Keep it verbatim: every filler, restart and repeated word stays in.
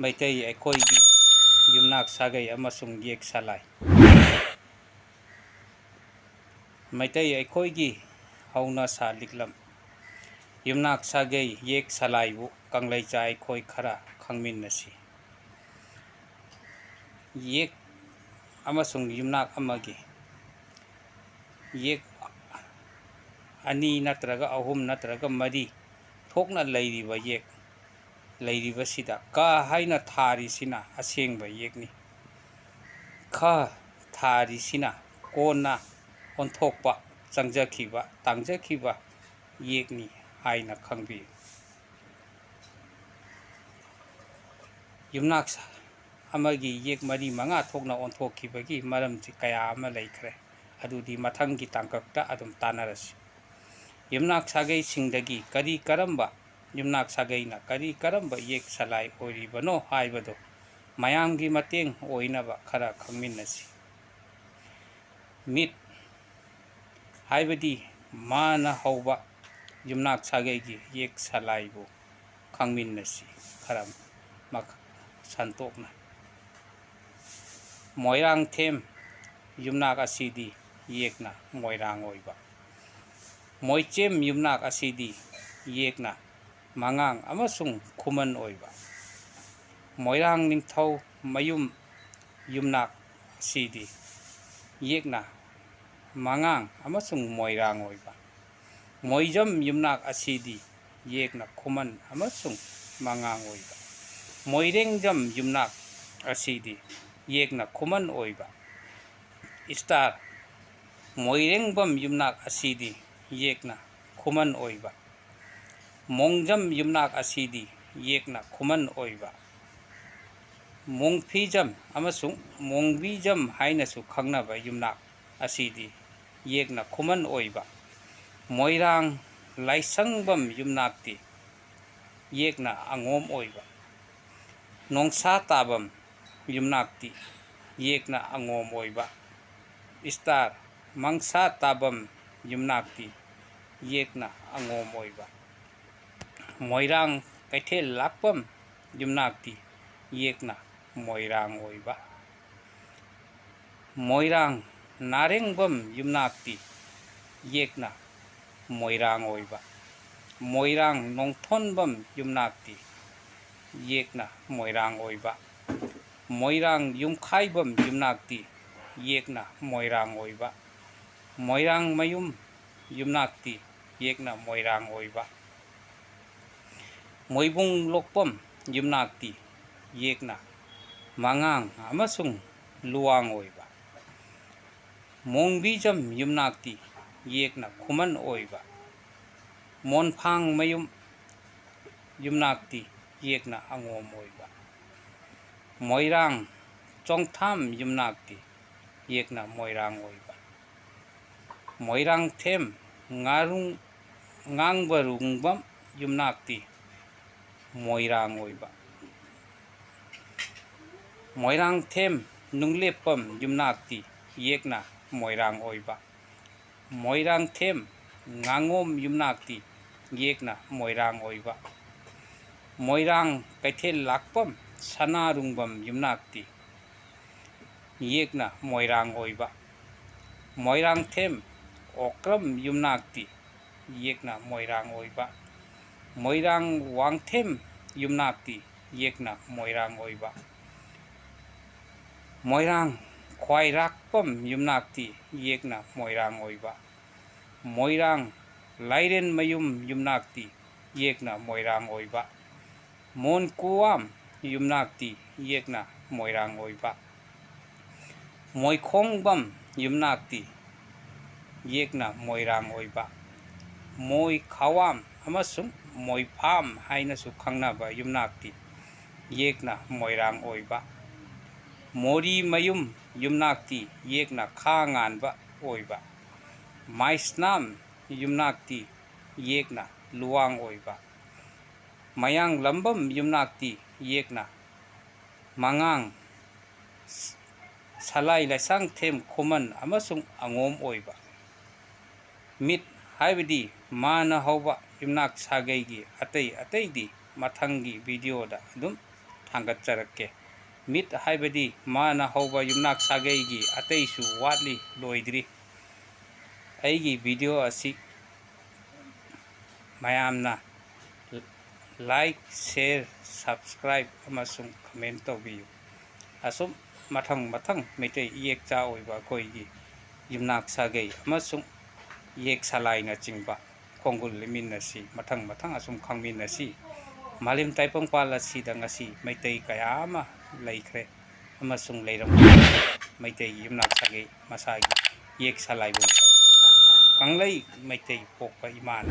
ꯃꯩꯇꯩ ꯑꯩꯈꯣꯏꯒꯤ ꯌꯨꯝꯅꯥꯛ ꯁꯥꯒꯩ ꯑꯃꯁꯨꯡ ꯌꯦꯛ ꯁꯂꯥꯏ꯫ ꯃꯩꯇꯩ ꯑꯩꯈꯣꯏꯒꯤ ꯍꯧꯅꯁꯥ ꯂꯤꯛꯂꯝ, ꯌꯨꯝꯅꯥꯛ ꯁꯥꯒꯩ ꯌꯦꯛ ꯁꯂꯥꯏꯕꯨ ꯀꯪꯂꯩꯆꯥ ꯑꯩꯈꯣꯏ ꯈꯔ ꯈꯪꯃꯤꯟꯅꯁꯤ꯫ ꯌꯦꯛ ꯑꯃꯁꯨꯡ ꯌꯨꯝꯅꯥꯛ ꯑꯃꯒꯤ ꯌꯦꯛ ꯑꯅꯤ ꯅꯠꯇ꯭ꯔꯒ ꯑꯍꯨꯝ ꯅꯠꯇ꯭ꯔꯒ ꯃꯔꯤ ꯊꯣꯛꯅ ꯂꯩꯔꯤꯕ ꯌꯦꯛ ꯂꯩꯔꯤꯕꯁꯤꯗ ꯀ ꯍꯥꯏꯅ ꯊꯥꯔꯤꯁꯤꯅ ꯑꯁꯦꯡꯕ ꯌꯦꯛꯅꯤ꯫ ꯈ ꯊꯥꯔꯤꯁꯤꯅ ꯀꯣꯟꯅ ꯑꯣꯟꯊꯣꯛꯄ, ꯆꯪꯖꯈꯤꯕ, ꯇꯥꯡꯖꯈꯤꯕ ꯌꯦꯛꯅꯤ ꯍꯥꯏꯅ ꯈꯪꯕꯤꯌꯨ꯫ ꯌꯨꯝꯅꯥꯛ ꯑꯃꯒꯤ ꯌꯦꯛ ꯃꯔꯤ ꯃꯉꯥ ꯊꯣꯛꯅ ꯑꯣꯟꯊꯣꯛꯈꯤꯕꯒꯤ ꯃꯔꯝꯁꯤ ꯀꯌꯥ ꯑꯃ ꯂꯩꯈ꯭ꯔꯦ꯫ ꯑꯗꯨꯗꯤ ꯃꯊꯪꯒꯤ ꯇꯥꯡꯀꯛꯇ ꯑꯗꯨꯝ ꯇꯥꯟꯅꯔꯁꯤ꯫ ꯌꯨꯝꯅꯥꯛ ꯁꯥꯒꯩꯁꯤꯡꯗꯒꯤ ꯀꯔꯤ ꯀꯔꯝꯕ ꯌꯨꯝꯅꯥꯛ ꯁꯥꯒꯩꯅ ꯀꯔꯤ ꯀꯔꯝꯕ ꯌꯦꯛ ꯁꯂꯥꯏ ꯑꯣꯏꯔꯤꯕꯅꯣ ꯍꯥꯏꯕꯗꯨ ꯃꯌꯥꯝꯒꯤ ꯃꯇꯦꯡ ꯑꯣꯏꯅꯕ ꯈꯔ ꯈꯪꯃꯤꯟꯅꯁꯤ꯫ ꯃꯤꯠ ꯍꯥꯏꯕꯗꯤ ꯃꯥꯅ ꯍꯧꯕ ꯌꯨꯝꯅꯥꯛ ꯁꯥꯒꯩꯒꯤ ꯌꯦꯛ ꯁꯂꯥꯏꯕꯨ ꯈꯪꯃꯤꯟꯅꯁꯤ ꯈꯔ ꯃꯈ-, ꯁꯟꯇꯣꯛꯅ꯫ ꯃꯣꯏꯔꯥꯡꯊꯦꯝ ꯌꯨꯝꯅꯥꯛ ꯑꯁꯤꯗꯤ ꯌꯦꯛꯅ ꯃꯣꯏꯔꯥꯡ ꯑꯣꯏꯕ꯫ ꯃꯣꯏꯆꯦꯝ ꯌꯨꯝꯅꯥꯛ ꯑꯁꯤꯗꯤ ꯌꯦꯛꯅ ꯃꯉꯥꯡ ꯑꯃꯁꯨꯡ ꯈꯨꯃꯟ ꯑꯣꯏꯕ꯫ ꯃꯣꯏꯔꯥꯡ ꯅꯤꯡꯊꯧ ꯃꯌꯨꯝ ꯌꯨꯝꯅꯥꯛ ꯑꯁꯤꯗꯤ ꯌꯦꯛꯅ ꯃꯉꯥꯡ ꯑꯃꯁꯨꯡ ꯃꯣꯏꯔꯥꯡ ꯑꯣꯏꯕ꯫ ꯃꯣꯏꯖꯝ ꯌꯨꯝꯅꯥꯛ ꯑꯁꯤꯗꯤ ꯌꯦꯛꯅ ꯈꯨꯃꯟ ꯑꯃꯁꯨꯡ ꯃꯉꯥꯡ ꯑꯣꯏꯕ꯫ ꯃꯣꯏꯔꯦꯡꯖꯝ ꯌꯨꯝꯅꯥꯛ ꯑꯁꯤꯗꯤ ꯌꯦꯛꯅ ꯈꯨꯃꯟ ꯑꯣꯏꯕ꯫ ꯏꯁꯇꯥꯔ ꯃꯣꯏꯔꯦꯡꯕꯝ ꯌꯨꯝꯅꯥꯛ ꯑꯁꯤꯗꯤ ꯌꯦꯛꯅ ꯈꯨꯃꯟ ꯑꯣꯏꯕ꯫ ꯃꯣꯡꯖꯝ ꯌꯨꯝꯅꯥꯛ ꯑꯁꯤꯗꯤ ꯌꯦꯛꯅ ꯈꯨꯃꯟ ꯑꯣꯏꯕ꯫ ꯃꯣꯡꯐꯤꯖꯝ ꯑꯃꯁꯨꯡ ꯃꯣꯡꯕꯤꯖꯝ ꯍꯥꯏꯅꯁꯨ ꯈꯪꯅꯕ ꯌꯨꯝꯅꯥꯛ ꯑꯁꯤꯗꯤ ꯌꯦꯛꯅ ꯈꯨꯃꯟ ꯑꯣꯏꯕ꯫ ꯃꯣꯏꯔꯥꯡ ꯂꯥꯏꯁꯪꯕꯝ ꯌꯨꯝꯅꯥꯛꯇꯤ ꯌꯦꯛꯅ ꯑꯉꯣꯝ ꯑꯣꯏꯕ꯫ ꯅꯣꯡꯁꯥ ꯇꯥꯕꯝ ꯌꯨꯝꯅꯥꯛꯇꯤ ꯌꯦꯛꯅ ꯑꯉꯣꯝ ꯑꯣꯏꯕ꯫ ꯏꯁꯇꯥꯔ ꯃꯪꯁꯥ ꯇꯥꯕꯝ ꯌꯨꯝꯅꯥꯛꯇꯤ ꯌꯦꯛꯅ ꯑꯉꯣꯝ ꯑꯣꯏꯕ꯫ ꯃꯣꯏꯔꯥꯡ ꯀꯩꯊꯦꯜ ꯂꯥꯛꯄꯝ ꯌꯨꯝꯅꯥꯛꯇꯤ ꯌꯦꯛꯅ ꯃꯣꯏꯔꯥꯡ ꯑꯣꯏꯕ꯫ ꯃꯣꯏꯔꯥꯡ ꯅꯥꯔꯦꯡꯕꯝ ꯌꯨꯝꯅꯥꯛꯇꯤ ꯌꯦꯛꯅ ꯃꯣꯏꯔꯥꯡ ꯑꯣꯏꯕ꯫ ꯃꯣꯏꯔꯥꯡ ꯅꯣꯡꯊꯣꯟꯕꯝ ꯌꯨꯝꯅꯥꯛꯇꯤ ꯌꯦꯛꯅ ꯃꯣꯏꯔꯥꯡ ꯑꯣꯏꯕ꯫ ꯃꯣꯏꯔꯥꯡ ꯌꯨꯝꯈꯥꯏꯕꯝ ꯌꯨꯝꯅꯥꯛꯇꯤ ꯌꯦꯛꯅ ꯃꯣꯏꯔꯥꯡ ꯑꯣꯏꯕ꯫ ꯃꯣꯏꯔꯥꯡ ꯃꯌꯨꯝ ꯌꯨꯝꯅꯥꯛꯇꯤ ꯌꯦꯛꯅ ꯃꯣꯏꯔꯥꯡ ꯑꯣꯏꯕ꯫ ꯃꯣꯏꯕꯨꯡ ꯂꯣꯛꯄꯝ ꯌꯨꯝꯅꯥꯛꯇꯤ ꯌꯦꯛꯅ ꯃꯉꯥꯡ ꯑꯃꯁꯨꯡ ꯂꯨꯋꯥꯡ ꯑꯣꯏꯕ꯫ ꯃꯣꯡꯕꯤꯖꯝ ꯌꯨꯝꯅꯥꯛꯇꯤ ꯌꯦꯛꯅ ꯈꯨꯃꯟ ꯑꯣꯏꯕ꯫ ꯃꯣꯟꯐꯥꯡ ꯃꯌꯨꯝ ꯌꯨꯝꯅꯥꯛꯇꯤ ꯌꯦꯛꯅ ꯑꯉꯣꯝ ꯑꯣꯏꯕ꯫ ꯃꯣꯏꯔꯥꯡ ꯆꯣꯡꯊꯥꯝ ꯌꯨꯝꯅꯥꯛꯇꯤ ꯌꯦꯛꯅ ꯃꯣꯏꯔꯥꯡ ꯑꯣꯏꯕ꯫ ꯃꯣꯏꯔꯥꯡꯊꯦꯝ ꯉꯥꯔꯨꯡ-, ꯉꯥꯡꯕꯔꯨꯡꯕꯝ ꯌꯨꯝꯅꯥꯛꯇꯤ ꯃꯣꯏꯔꯥꯡ ꯑꯣꯏꯕ꯫ ꯃꯣꯏꯔꯥꯡꯊꯦꯝ ꯅꯨꯡꯂꯦꯞꯄꯝ ꯌꯨꯝꯅꯥꯛꯇꯤ ꯌꯦꯛꯅ ꯃꯣꯏꯔꯥꯡ ꯑꯣꯏꯕ꯫ ꯃꯣꯏꯔꯥꯡꯊꯦꯝ ꯉꯥꯉꯣꯝ ꯌꯨꯝꯅꯥꯛꯇꯤ ꯌꯦꯛꯅ ꯃꯣꯏꯔꯥꯡ ꯑꯣꯏꯕ꯫ ꯃꯣꯏꯔꯥꯡ ꯀꯩꯊꯦꯜ ꯂꯥꯛꯄꯝ ꯁꯅꯥꯔꯨꯡꯕꯝ ꯌꯨꯝꯅꯥꯛꯇꯤ ꯌꯦꯛꯅ ꯃꯣꯏꯔꯥꯡ ꯑꯣꯏꯕ꯫ ꯃꯣꯏꯔꯥꯡꯊꯦꯝ ꯑꯣꯀ꯭ꯔꯝ ꯌꯨꯝꯅꯥꯛꯇꯤ ꯌꯦꯛꯅ ꯃꯣꯏꯔꯥꯡ ꯑꯣꯏꯕ꯫ ꯃꯣꯏꯔꯥꯡ ꯋꯥꯡꯊꯦꯝ ꯌꯨꯝꯅꯥꯛꯇꯤ ꯌꯦꯛꯅ ꯃꯣꯏꯔꯥꯡ ꯑꯣꯏꯕ꯫ ꯃꯣꯏꯔꯥꯡ ꯈ꯭ꯋꯥꯏꯔꯥꯛꯄꯝ ꯌꯨꯝꯅꯥꯛꯇꯤ ꯌꯦꯛꯅ ꯃꯣꯏꯔꯥꯡ ꯑꯣꯏꯕ꯫ ꯃꯣꯏꯔꯥꯡ ꯂꯥꯏꯔꯦꯟꯃꯌꯨꯝ ꯌꯨꯝꯅꯥꯛꯇꯤ ꯌꯦꯛꯅ ꯃꯣꯏꯔꯥꯡ ꯑꯣꯏꯕ꯫ ꯃꯣꯟꯀꯨꯋꯥꯝ ꯌꯨꯝꯅꯥꯛꯇꯤ ꯌꯦꯛꯅ ꯃꯣꯏꯔꯥꯡ ꯑꯣꯏꯕ꯫ ꯃꯣꯏꯈꯣꯡꯕꯝ ꯌꯨꯝꯅꯥꯛꯇꯤ ꯌꯦꯛꯅ ꯃꯣꯏꯔꯥꯡ ꯑꯣꯏꯕ꯫ ꯃꯣꯏ ꯈꯥꯋꯥꯝ ꯑꯃꯁꯨꯡ ꯃꯣꯏꯐꯥꯝ ꯍꯥꯏꯅꯁꯨ ꯈꯪꯅꯕ ꯌꯨꯝꯅꯥꯛꯇꯤ ꯌꯦꯛꯅ ꯃꯣꯏꯔꯥꯡ ꯑꯣꯏꯕ꯫ ꯃꯣꯔꯤ ꯃꯌꯨꯝ ꯌꯨꯝꯅꯥꯛꯇꯤ ꯌꯦꯛꯅ ꯈꯥ ꯉꯥꯟꯕ ꯑꯣꯏꯕ꯫ ꯃꯥꯏꯁꯅꯥꯝ ꯌꯨꯝꯅꯥꯛꯇꯤ ꯌꯦꯛꯅ ꯂꯨꯋꯥꯡ ꯑꯣꯏꯕ꯫ ꯃꯌꯥꯡ ꯂꯝꯕꯝ ꯌꯨꯝꯅꯥꯛꯇꯤ ꯌꯦꯛꯅ ꯃꯉꯥꯡ, ꯁꯂꯥꯏ ꯂꯥꯏꯁꯥꯡꯊꯦꯝ ꯈꯨꯃꯟ ꯑꯃꯁꯨꯡ ꯑꯉꯣꯝ ꯑꯣꯏꯕ꯫ ꯃꯤꯠ ꯍꯥꯏꯕꯗꯤ ꯃꯥꯅ ꯍꯧꯕ ꯌꯨꯝꯅꯥꯛ ꯁꯥꯒꯩꯒꯤ ꯑꯇꯩ ꯑꯇꯩꯗꯤ ꯃꯊꯪꯒꯤ ꯚꯤꯗꯤꯑꯣꯗ ꯑꯗꯨꯝ ꯊꯥꯡꯒꯠꯆꯔꯛꯀꯦ꯫ ꯃꯤꯠ ꯍꯥꯏꯕꯗꯤ ꯃꯥꯅ ꯍꯧꯕ ꯌꯨꯝꯅꯥꯛ ꯁꯥꯒꯩꯒꯤ ꯑꯇꯩꯁꯨ ꯋꯥꯠꯂꯤ, ꯂꯣꯏꯗ꯭ꯔꯤ꯫ ꯑꯩꯒꯤ video ꯑꯁꯤ ꯃꯌꯥꯝꯅ like, share, subscribe ꯑꯃꯁꯨꯡ comment ꯇꯧꯕꯤꯌꯨ꯫ ꯑꯁꯨꯝ ꯃꯊꯪ ꯃꯊꯪ ꯃꯩꯇꯩ ꯏꯌꯦꯛꯆꯥ ꯑꯣꯏꯕ ꯑꯩꯈꯣꯏꯒꯤ ꯌꯨꯝꯅꯥꯛ ꯁꯥꯒꯩ ꯑꯃꯁꯨꯡ ꯏꯌꯦꯛ ꯁꯂꯥꯏꯅꯆꯤꯡꯕ ꯈꯣꯡꯒꯨꯜ ꯂꯤꯃꯤꯟꯅꯁꯤ, ꯃꯊꯪ ꯃꯊꯪ ꯑꯁꯨꯝ ꯈꯪꯃꯤꯟꯅꯁꯤ꯫ ꯃꯥꯂꯦꯝ ꯇꯥꯏꯕꯪꯄꯥꯜ ꯑꯁꯤꯗ ꯉꯁꯤ ꯃꯩꯇꯩ ꯀꯌꯥ ꯑꯃ ꯂꯩꯈ꯭ꯔꯦ ꯑꯃꯁꯨꯡ ꯂꯩꯔꯝꯒꯅꯤ꯫ ꯃꯩꯇꯩꯒꯤ ꯌꯨꯝꯅꯥꯛ ꯁꯥꯒꯩ ꯃꯁꯥꯒꯤ ꯏꯌꯦꯛ ꯁꯂꯥꯏꯕꯨ ꯀꯪꯂꯩ ꯃꯩꯇꯩ ꯄꯣꯛꯄ ꯏꯃꯥꯅ